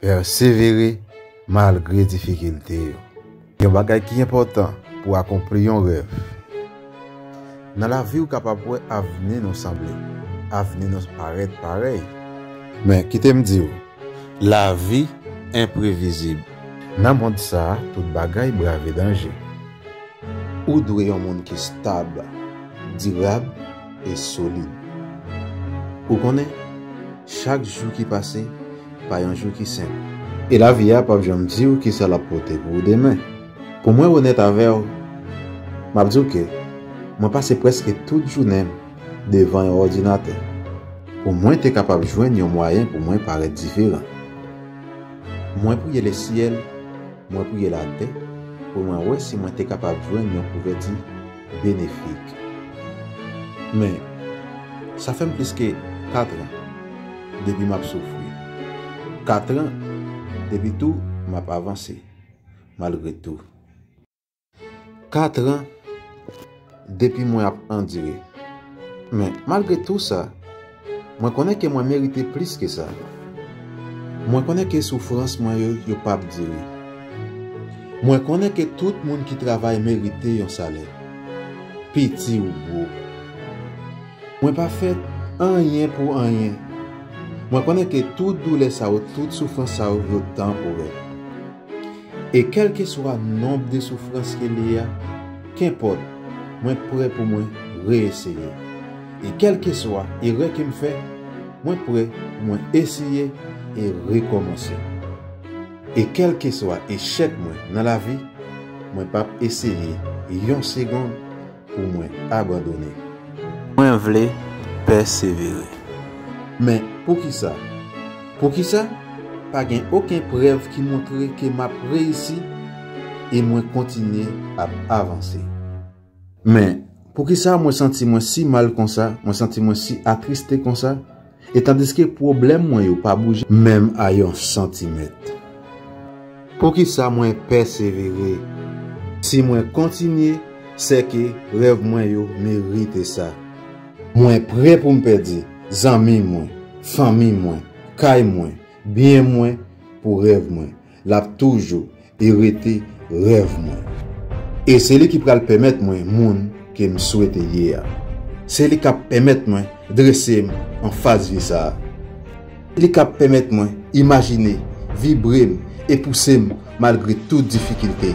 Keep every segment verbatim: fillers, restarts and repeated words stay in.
Pèsevere malgre difikilte yo. Yon bagay ki enpòtan pou akonpli yon rèv. Nan lavi, ou kapab wè avni nou sanble, avni nou parèt parèy. Men, kite m di w, lavi enprevizib. Nan mond sa a, tout bagay brave danje. Ou dwe yon moun ki stab, dirab e solid. Ou konnen, chak jou ki pase pa yon jou ki senp. E lavi a p ap janm di w kisa l ap pote pou ou demen. Pou mwen onèt avè w, m ap di w ke mwen pase prèske tout jounen m devan yon òdinatè pou mwen te kapab jwenn yon mwayen pou mwen parèt diferan. Mwen priye lesyèl, mwen priye latè pou mwen wè si mwen te kapab jwenn yon kouvèti benefik. Men, sa fè m plis ke kat an depi m ap soufri. Kat an depi tou m ap avanse, malgre tou. Kat an depi mwen ap andire. Men, malgre tou sa, mwen konnen ke mwen merite plis ke sa. Mwen konnen ke soufrans mwen yo, yo p ap dire. Mwen konnen ke tout moun ki travay merite yon salè, piti ou gwo. Mwen pa fè anyen pou anyen. Mwen konnen ke tout doulè sa yo, tout soufrans sa yo, yo tanporè. E kèlkeswa nonb de soufrans ke li ye a, kenpòt, mwen prè pou mwen reeseye. E kèlkeswa erè ke m fè, mwen prè pou mwen eseye e rekòmanse. E kèlkeswa echèk mwen nan lavi, mwen p ap eseye yon segonn pou mwen abandone. Mwen vle pèsevere. Men poukisa? Poukisa pa gen okenn prèv ki montre ke m ap reyisi e mwen kontinye ap avanse? Men poukisa mwen santi mwen si mal konsa, mwen santi mwen si atriste konsa, e tandiske pwoblèm mwen yo pa bouje menm a yon santimèt? Poukisa mwen pèsevere? Si mwen kontinye, sèke rèv mwen yo merite sa. Mwen prè pou m pèdi zanmi mwen, fanmi mwen, kay mwen, byen mwen pou rèv mwen. L ap toujou e rete rèv mwen. E se li ki pral pèmèt mwen moun ke m swete ye a. Se li k ap pèmèt mwen drese m anfas vi sa a. Li k ap pèmèt mwen imajine, vibre m e pouse m malgre tout difikilte,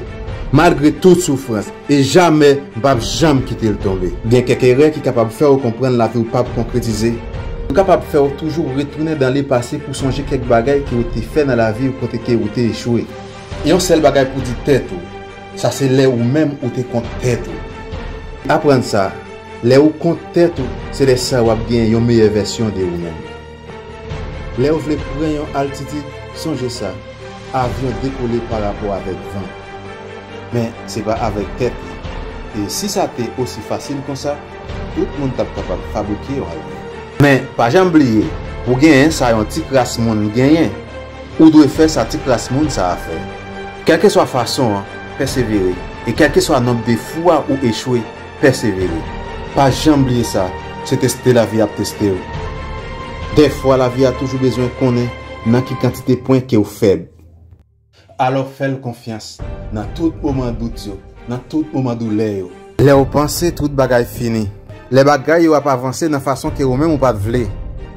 malgre tout soufrans, e jamè m p ap janm kite l tonbe. Gen kèk erè ki kapab fè w konprann lavi w p ap konkretize. Yo kapab fè w toujou retounen dan lepase pou sonje kèk bagay ke w te fè nan lavi w kote ke w te echwe. Yon sèl bagay pou di tèt ou, sa se lè ou menm ou te kont tèt ou. Aprann sa, lè ou kont tèt ou, se lè sa w ap gen yon meyè vèsyon de ou menm. Lè w vle pran yon altitid, sonje sa, avyon dekole parapò avèk van. Men, se pa avèk tèt li. E si sa te osi fasil konsa, tout moun t ap kapab fabrike yon avyon. Men, pa janm bliye, pou genyen sa yon ti kras moun genyen, ou dwe fè sa ti kras moun sa a fè. Kèlkeswa fason an, pèsevere. E kèlkeswa nonb de fwa ou echwe, pèsevere. Pa janm bliye sa, se teste lavi a ap teste w. Dèfwa lavi a toujou bezwen konnen nan ki kantite pwen ke w fèb. Alò fè l konfyans nan tout moman dout yo, nan tout moman doulè yo. Lè w panse tout bagay fini, lè bagay yo ap avanse nan fason ke ou menm ou pa t vle,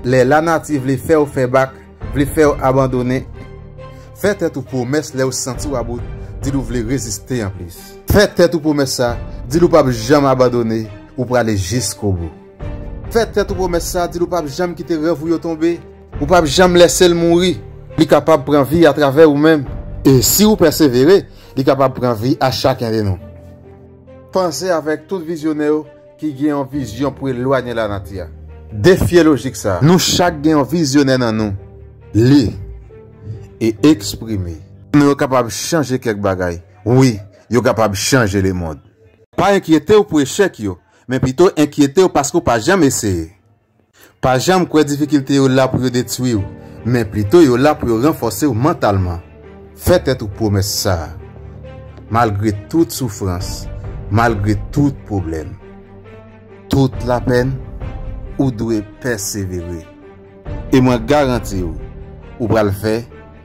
lè lanati vle fè w fè bak, vle fè w abandone, fè tèt ou pwomès lè w santi w about, di l ou vle reziste anplis. Fè tèt ou pwomès sa, di l ou p ap janm abandone, ou prale jiskobou. Fè tèt ou pwomès sa, di l ou p ap janm kite rèv ou yo tonbe, ou p ap janm lèse l mouri. Li kapab pran vi atravè ou menm. E si ou pèsevere, li kapab pran vi a chaken de nou. Panse avèk tout vizyonè yo ki gen yon vizyon pou elwanye lanati a. Defye lojik sa a. Nou chak gen yon vizyonè nan nou. Li e eksprime. Nou yo kapab chanje kèk bagay. Wi, yo kapab chanje lemonn. Pa enkyete w pou echèk yo, men pito enkyete w paske w pa janm eseye. Pa janm kwè difikilte yo la pou yo detwi w, men pito yo la pou yo ranfòse w mantalman. Fè tèt ou pwomès sa a. Malgre tout soufrans, malgre tout pwoblèm, tout lapèn, ou dwe pèsevere. E mwen garanti w, ou pral fè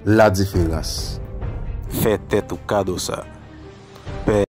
Ladiferans. Fè tèt ou kado sa.